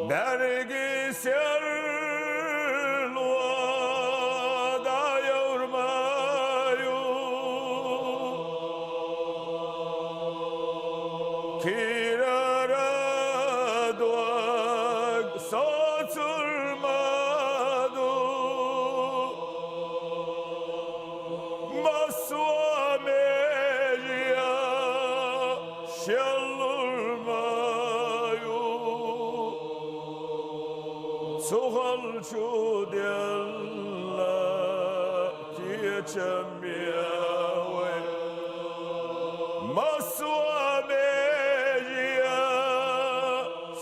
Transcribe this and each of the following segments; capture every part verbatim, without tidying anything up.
Берге серло дӀайорма ю, кхерара дог соцурма ду. Массо а меже а шеллурма ю, цу халчу Делла кечам бе вай. Массо а меже а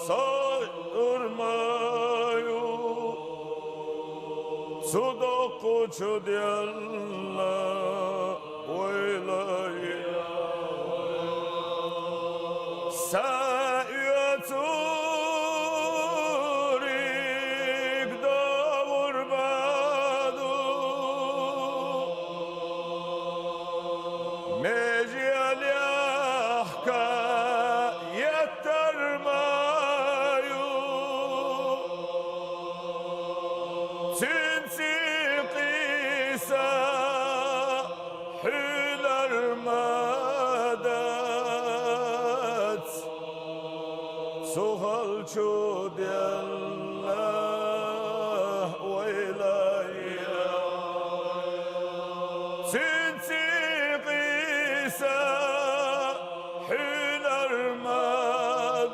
сатурма ю, цу доккхачу Делла ойла е. Са оьцуриг догӀурма ду, меже лехка еттарма ю. Цуьнца къийса хьуьнар ма дац, цу халчу Делла ойла е. Цуьнца къийса хьуьнар ма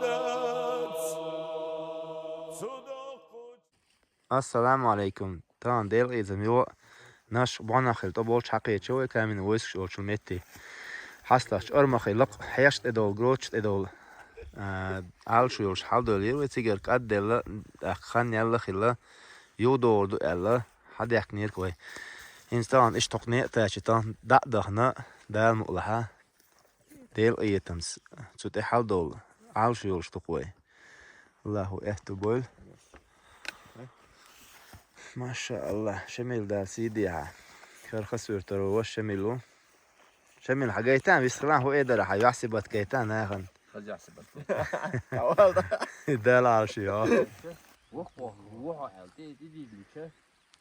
дац, цу доккхачу Ассаламу Ӏалайкум. Тахана Делан Ӏийзам йо, нах бӀонах хилла тӀо болчу хьакхечо вай камина войсаш олучу метте. Хьастахчу Ормахий лакха хьешна тӀедовла, гроташ тӀедовла, а, Ӏалашо йолуш хьалдолийра вай, цигара кӀадделла, тӀаккха хан яьлла хилла, юхадогӀур ду аьлла, хьадаьккхинера вай. ХӀинца тахана иштта хӀокху некъа тача тахана дӀа а дахана, Дала мукъалахьа. Делан къинхетамца цу тӀе хьалдолу Ӏалашо йолуш ду-кх вай. Аллахо аьтто бойла. Маша Аллах, Шамил, Дала сий дехьа. ХӀара хасуьртара ваша Шамил ву. Шамил, хьан гайтан, висхилан хӀу эдара, хьан юьхь-сибат гайтан нахана. Хаза юьхь-сибат. Дала Ӏалашо йо. Вокхо, вохьо аьлла, тӀе, тӀе дийзича.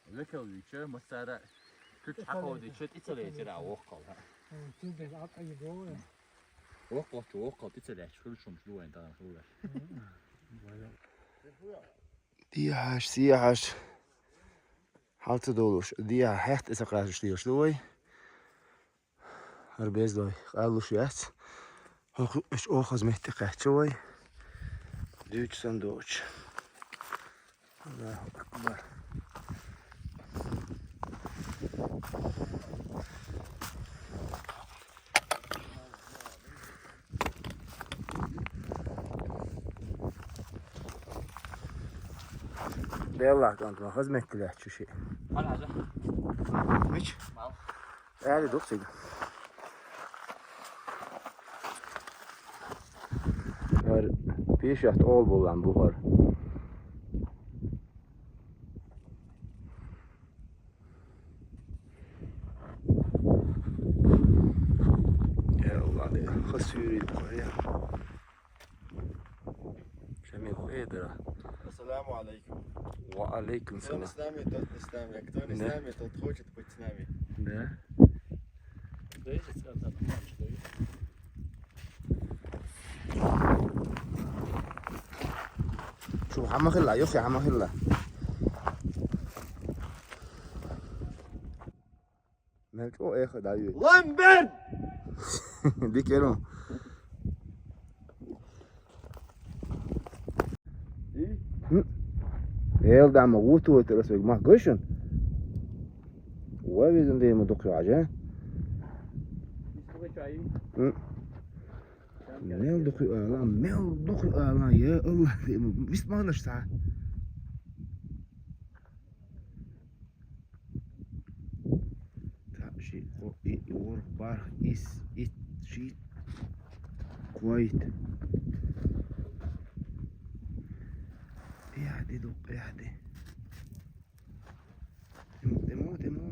Векал вича, массара, куьч хьакховдича, тӀе ца лецира а воккхал. Цуьнан деза а къайгӀо. Воккхалчу воккхал тӀе ца лаьтташ, хуьлуш хӀумаш ду вайн тахана хилла. Дехьаш, сехьаш, хьал ца долуш, дехьа хьехта тӀе ца кхачаш лелаш ду вай. ХӀара беза дой къаллуш яц. ХӀокху юкъа оха хаза метте кхаьчча вай. Дуьйцу санна доцуш. Аллаху акбар. Белла кӀант ма хаза метте лаьтташ шу шиъ. Хьан хьажа? Мича? Мал. Аьлла ду цига. ХӀара пишет олу болан бу хӀара. Я Аллах, де, хас юрит, я. Шамил, ху эдара. Ассаламу алейкум. Ва алейкум салам. Кто не с нами, тот не с нами. А кто не с нами, тот хочет быть с нами. Да? Шу хӀама хилла, юххе хӀама хилла. Мел чӀогӀа эха дӀайоьду. Ламбер! Дикеру. Эл дама гӀуту вайтар ас вег мах гой шун. Ва везан дема дукха хьажа. Мел дукха ала, мел дукха ала, я Аллах, дема. Вис малаш са. Цхьаъ, шиъ, кхоъ, иъ, ворхӀ, бархӀ, исс, итт, шийтта, кхойтта. Эхь де ду, эхь де. Тимо, тимо, тимо.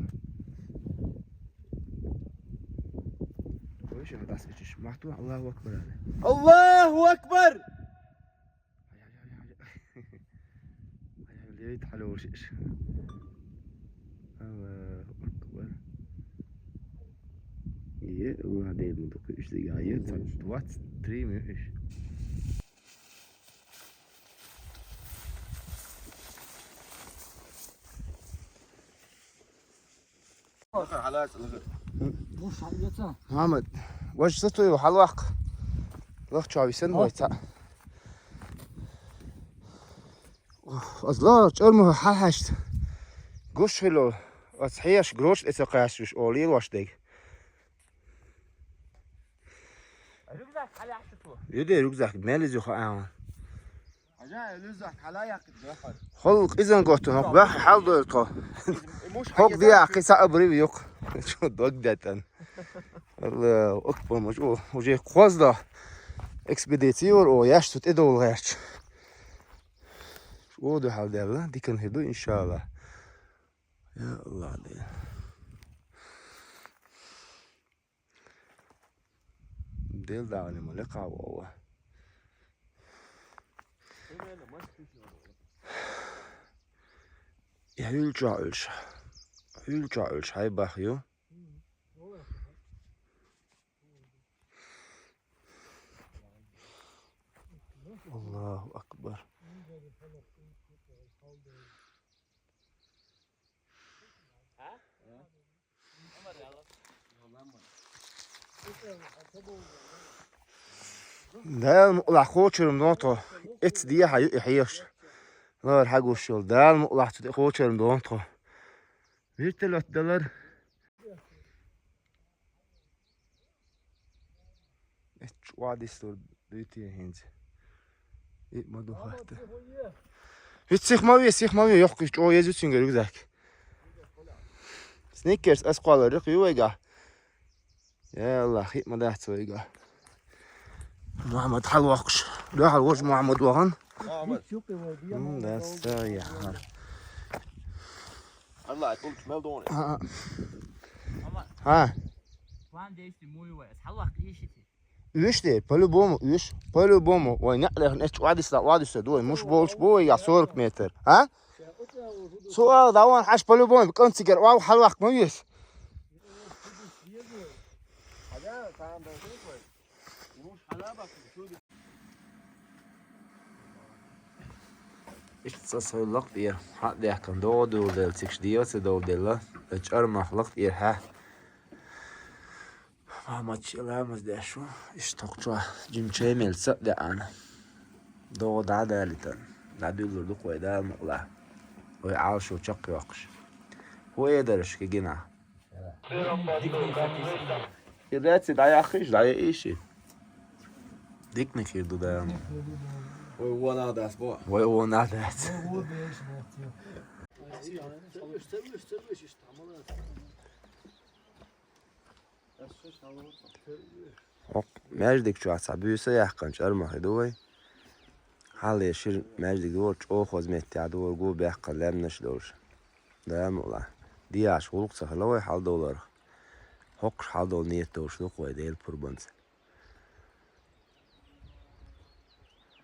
Ой, шо дас ичиш. Махту, Аллаху акбар, аьлла. Аллаху акбар! Ит хьалуш иш. Аллаху акбар. Е, Аллах дерму дукуш дигае, двадцать три мюш. Мухьаммад, ваш затуй хьалвакх. Лах чависан вайца. Аз ла чӀарму хьахьашт. Гуш хило. Аз хьеш грош эца кхашуш олил ваш дег. Рюкзак хьалахьши ту? Юде рюкзак мелизи хо ава. Хьажа, рюкзак хьалаяккид бахар. Хол къизан готун, хок бах хьал дойр то. Хок дия къиса абрив юк. Чо дог датан. Аллаху акбар, мож о, уже кхозда. Экспедиция ор о, яш тут эдол герч. О ду хьал делла, дикан хиду, иншалла. Я Аллах, де. Дел дагъани ма лекъа вова. Я юлча юлча. Юлча юлча, хай бах ю. Аллаху акбар. Дал мукъла хочурум дон то. Эц дия хаю ихьеш. Лар хагушул. Дал мукъла цу хочурум дон то. Вертолёт далар. Эт чуадис тур дуйти хинз. И ма духахта. Вит сих ма ви, сих ма ви, ёх киш чуо езу цинга рюкзак. Сникерс ас къала рик ювайга. Я Аллах, хит ма дахт вайга. Мухаммад хьал вахш. Да хьал вож Мухаммад вахан. Мухаммад. М, да, ста, я. Аллах, кум чмел дон. А, а. А. План действий мой вай. Хьал вах ишити. Уьш де, по-любому, уьш. По-любому. Вай, не лех, не чуадис да, уадис да, дуй, муш болч, буй, я сорок метр. А? Суал, даван, хаш по-любому, концигер, вау, хьал вах ма вис. Ишт ца сойллакъ дӀер, хьа дехкан догӀу дулдел, цикш дио ца довделла, чӀармах лакъ дӀер хьа. Мамад ши ламаз деш ву, ишт хӀокху чохь жимчай мел ца а деана. ДогӀу дӀа а далийтан, дӀадуьллур ду кхой Дала мукъла. Вай Ӏалашо чекхйоккхуш. ХӀун э дараш кегина? И раци дӀаяххийша, дӀаяийша. Диканиг хир ду Дала. Вай вон а дац бо. Вай вон а дац. ХӀокху маьждиг чохь цхьа буьйса яьккхина чӀармахи ду вай. Хьале шира маьждиг дора, чӀогӀа хоза меттехь дора, гу баьккхина лаьмнаш долуш. Дала мукъ лахь. Дехьаш гӀуллакх ца хилла вай хьалдовларх. ХӀокхуш хьалдовла нийят долуш ду-кх вай Делан пурбанца.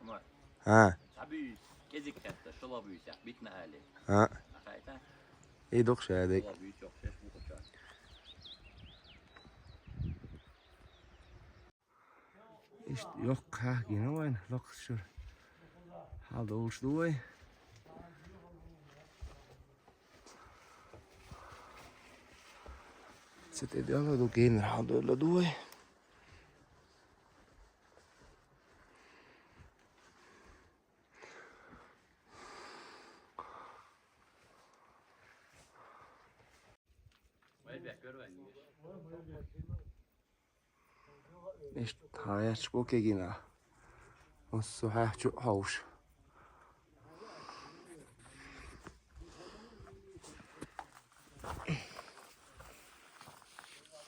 Амма ХӀа. Цхьа буьйса, кӀезиг кхетта, шула буьйсехь, битина али. ХӀа. Ахайта? И дукха шадерг. Шула буьйса йоккхуш бу кху чохь. Иштта йоккха хьаьхкина вайн лакхара шура. Хьал долуш ду вай. Цу тӀе дела ду, генара хьал долла ду вай. Иштта хьан яц бу кегина? Оццу хьаьхчу а хьовш.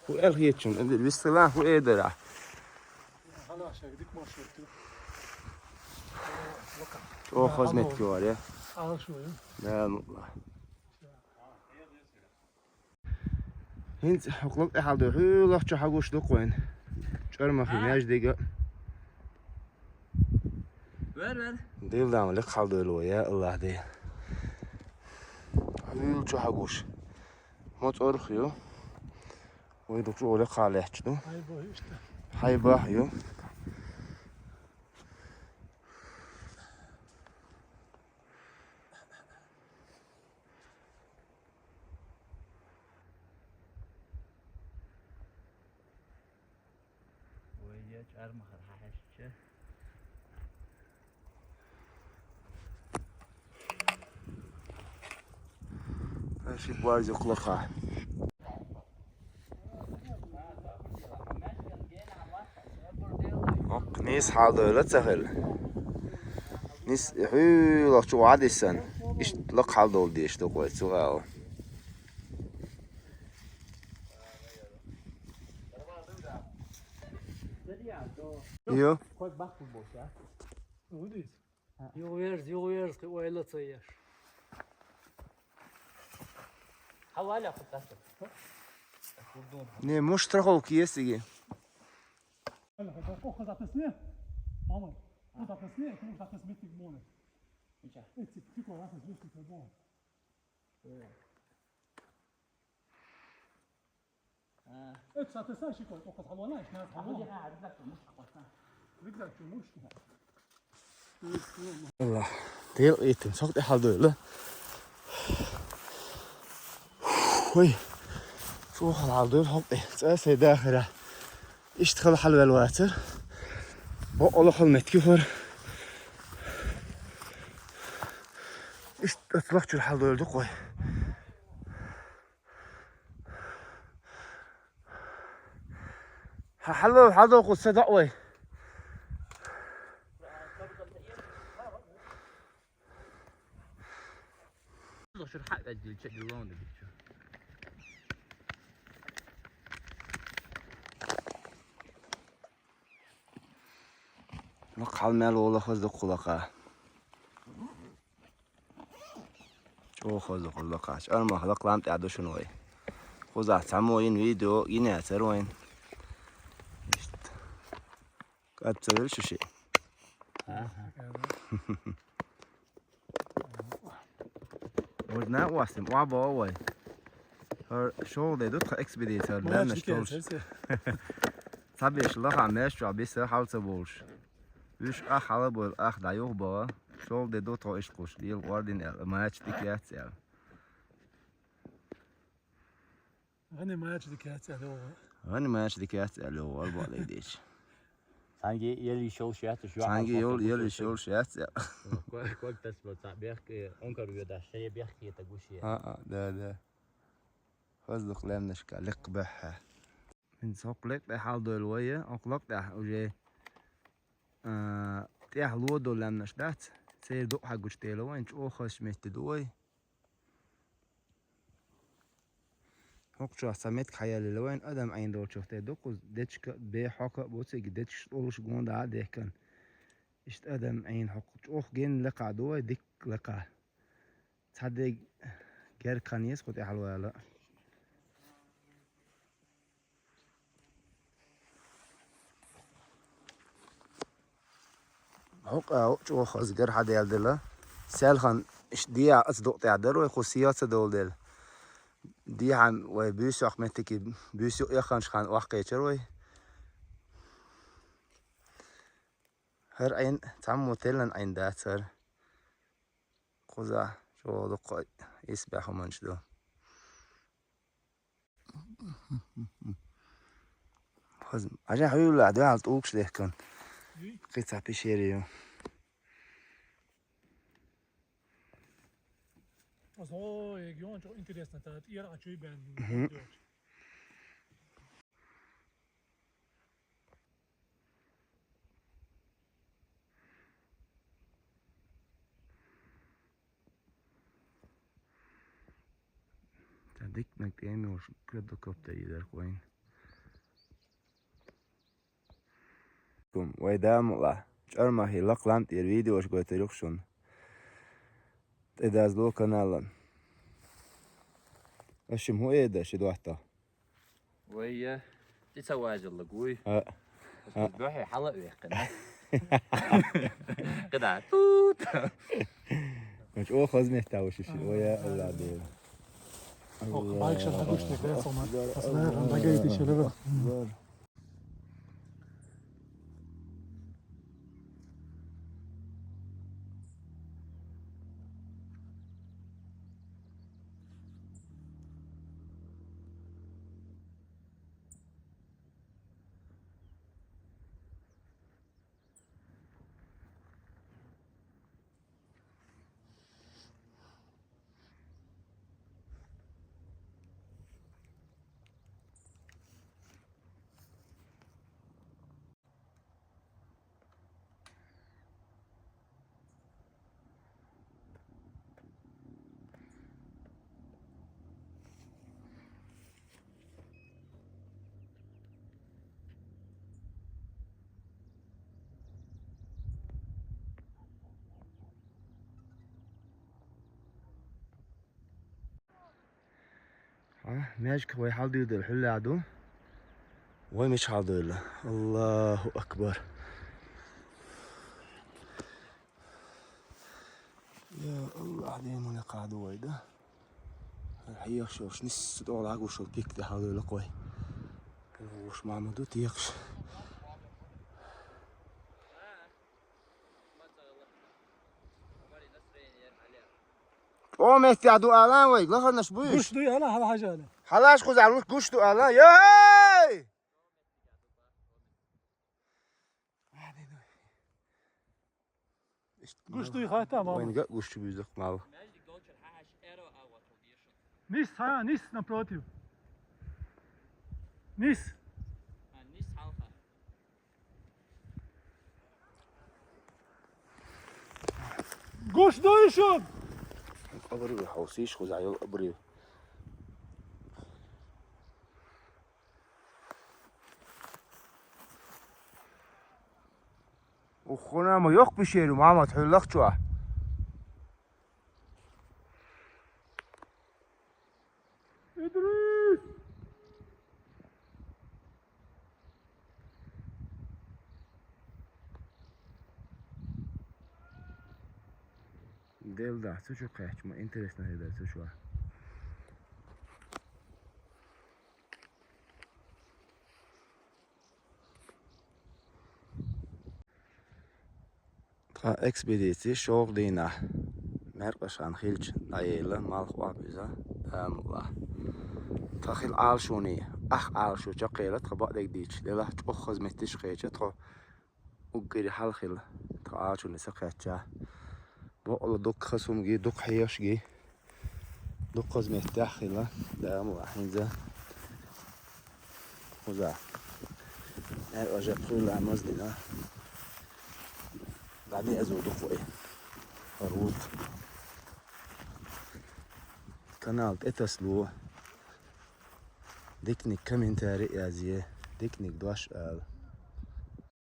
ХӀун аьлла хетачунна, вистхила хӀун э дара? ЧӀогӀа хазметка вара, я? Да, ну. ХӀинца хӀокху лакъ тӀехьал ду, хьуьлахчу хьагуш ду-кх вайн. ЧӀармахи маьждига. Вер, вер. Дилдам лекха хьал дойлу вай, я Аллах Дела. Уйла чу хьагуш. Мо цӀорх ю. Вай дукха оле кхалехч ду. Хьайба иштта. Хьайба ю. Вай, я чӀармахар хьахьаьшча. Аши бази кулака. Ок, нийса хьал дойла ца хила. Нийса хьуьлахчу вадисан. Ишт лак хьал дол деш докъой цугӀал. Йо. Югъверз, югъверз, кхы ойла ца еш. Хьаваля хутаса. Не, муш страховка есть иги. Ох, затесне. Мама, ну затесне, ты затесне ты моне. Эти, ты кого затесне ты моне. Алла, тел итим сохти хьалдойла. Ой, цо хьалдойла хьокъе. Цо се дахира. Ишт хал хьалвел вацар. Бо ола хал метки хор. Ишт атлах чур хьалдойла дукъой. Хьалло, хьалло, кху са даъ вай. Ну, хьал мел вола хаза дукха лакха. ЧӀохаза хаза лакхач. Арма хала клам тӀа душун вай. Кхуза цамоин видео гине цар вайн. Кат цавел шуши. Ага. Вот на уасим, уа ба вай. Хар шоу де дут ха экспедиция, да, на шоу. Цабеш лаха меш чу биса хал ца болш. Уьш ах хьала бо, ах дӀаюх бо, шол де до тхо иш кхуш, дил ордин эл, мач дикяц эл. Гани мач дикяц эл, йо. Гани мач дикяц эл, йо, ор бо лей дич. Санги ел ишол шат, шу. Санги ел ел ишол шат эл. Кок, кок тас бо ца бехк, онкар вё да, шей бехк ета гуши. А, а, да, да. Воздух лемнашка, ликъ бехьа. Мин сокъ ликъ бехьал дойл вая, окъ лакъ бехь уже, а, тӀехь ло до лемнаш дац. Цер дукъ хьагуч тела вайн, чӀохаш метте ду вай. Хокъ чохь ца метк хьаяллила вайн, адам Ӏайн долчух тӀе дукъуз, дечка, бе хьока, боциг дечкаш олуш гонда а дехкан. Ишт адам Ӏайн хокъ чӀох ген лекха ду вай, дик лекха. Цхьадерг геркан еза кху тӀехьалвала. ХӀокъа чӀохазгар хьаделдала. Селхан иш дия аца дукъ тӀехь дара вай, кху сия ца долдела. Дихьан вай буьйсах меттиги, буьйсу эханчхан вахкхечар вай. ХӀара Ӏин, цхьаммо теллан Ӏин дац хӀара. Кхуза чӀогӀа дукха исбаьхьа хӀуманаш ду. Хаза, ажа хьуьлла, дуьхьал тӀулгаш дехкан. Кхин цхьа пещера ю. Ой, регион чӀогӀа интересно, та тӀера а чуй бен. Мгм. Та дикнаг тӀемалш квадрокоптер йидар вайн. Кум, вай дамукъа, чӀармахи лакълам тӀера видеош гойтар юхшун. ТӀедазло каналан. Ашим хӀу эда ши дуатта? Вай, я, тӀе ца важалла гуй. А. Ас А. Духьи хьала вехкана. Кыда? Тут. Мач о хозмехта вошиши. Вай, я, Алла, Алла. Дела. Ох, байг шал дагуштик, да, сама. Асла, ам дагайти шалава. Хьа, маьждиг вай хьалдийрдала хьулла ду. Вай мича хьалдийрла. Аллаху акбар. Я Аллах, дема лекха ду вай да. Хьехаш йолуш нисса тӀе гӀагуш йолу пик тӀе хьалдийрла вай. Вуш Махьмуду текаш. ЧӀогӀа меттехь ду алан вай, лахарнаш буй? Гуш дуй ала, хьала хьажа ала. Хьалаш кхузахь гуш ду ала. Йой! Гуш дуй хатта, мама. Вайн гуш чу буьззакх мал. Нис, хьа, нис напротив. Нис. Гуш дуй шун? Абрив хьовсийш, кхузахь йолу абрив. Уххуна ма йоккха бишеру, мамат, хьуьллах чохь. Идрис! Дел дахь, цу чу кхаьчча, ма интересно хӀеда цу чохь. Тхан экспедици шолгӀа дийнахь Маьркъашхан хилча дӀаелла, малх охьабуьза, Дала мукъ лахь. Тхан хилла Ӏалашоний, ах Ӏалашо чекхъела, тхан бакъдерг дийцича делахь, чӀогӀа хаза метташ кхеча, тхо уггаре хьалха хилла, тхан Ӏалашоне ца кхаьчча. Бакъала дуккха хаза хӀума гий, дуккха хьехаш гий. Дуккхаза меттехь хилла, да, ма хӀинца. Кхуза. Эр ожа пхуьйла маз дина. ДӀадеазо дукха вай. Рут. Канал тӀе тасло. Дикник комментарий язъе. Дикник дош ала.